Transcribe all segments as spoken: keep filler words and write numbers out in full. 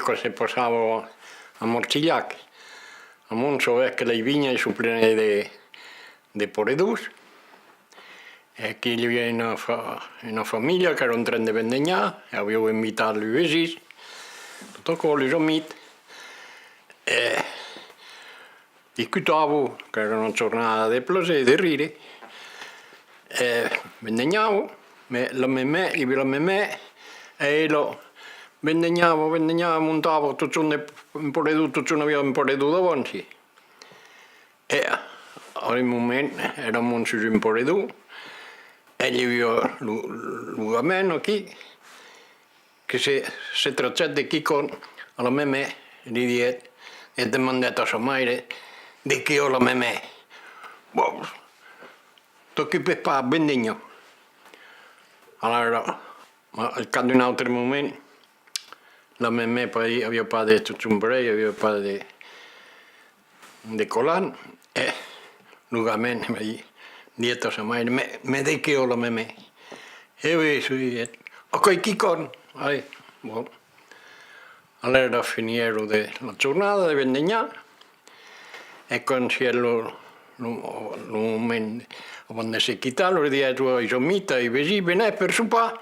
que se passava a Marcilhac. Amont, sabètz que las vinhas son plenas de, de poredons. E aquí i aviá una fa-, una familha qu'èra en tren de vendenhar, e aviá invitat los vesins, tot aquò, los amics. E discutavan, qu'èra una jornada de plaser, de rire. E vendenhavan, mès la memè, i aviá la memè, e ela vendenhava, vendenhava, montava, totjorn de, un poredon, totjorn aviá un poredon davant, si. E a un moment, èra amont sus un poredon, e i aviá lo, lo gamin aquí, que se, se trachèt de quicòm a la memè, li dièt, e demandèt a sa maire: «De qué a la memè?» «Bon, t'ocupes pas, vendenha.» Alara, al cap d'un autre moment, la memè, pas, aviá pas de totjorn parelh, aviá pas de, de colant, e lo gamin, dièt a sa maire: «Mès, mès de qué a la memè?» «E oui, oui, aquò's quicòm.» Ai, bon. Alara finiguèron de la jornada de vendenhar, e quand sièt lo, lo, lo moment avant de se quitar, lor dièt a las amitas, ai, vesins, venètz per sopar?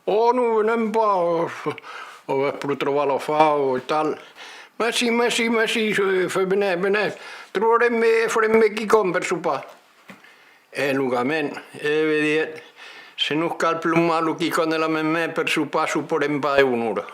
«Oh non, venèm pas, avèm pro trobat la fau e tal.» «Mès si, mès si, mès si, se, fe, venètz, venètz, trobarem ben, farem ben quicòm per sopar.» E lo gamin, e, ve, dièt: «Se nos cal plomar lo quicòm de la memè per sopar, soparem pas de bona ora.»